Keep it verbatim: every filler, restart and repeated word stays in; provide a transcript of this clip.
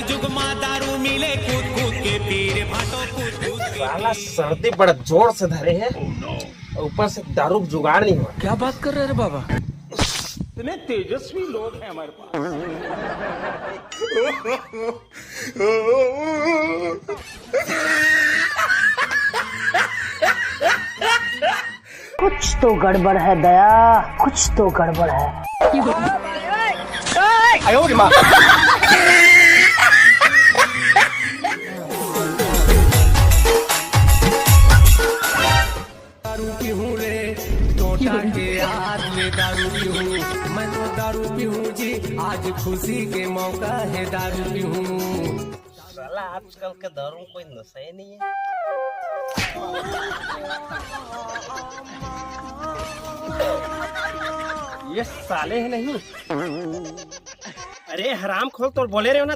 जुग मा दारू मिले कूद कूद के पी रे भाटो कूद कूद के। साला सर्दी बड़ा जोर से धरे हे, ऊपर से दारू के जुगाड़ नहीं हुआ। क्या बात कर रहे रे बाबा? इतने तेजस्वी लोग हैं हमारे पास। कुछ तो गड़बड़ है दया, कुछ तो गड़बड़ है। दारू पीहूँ रे, टोटा के याद में दारू पीहूँ, मैं तो दारू पीहूँ जी, आज खुशी के मौका है दारू पीहूँ। साला आजकल के दारू में कोई नशा ही नहीं है। ये साले हैं नहीं। अरे हराम खोर, तोर बोले रहे हो ना,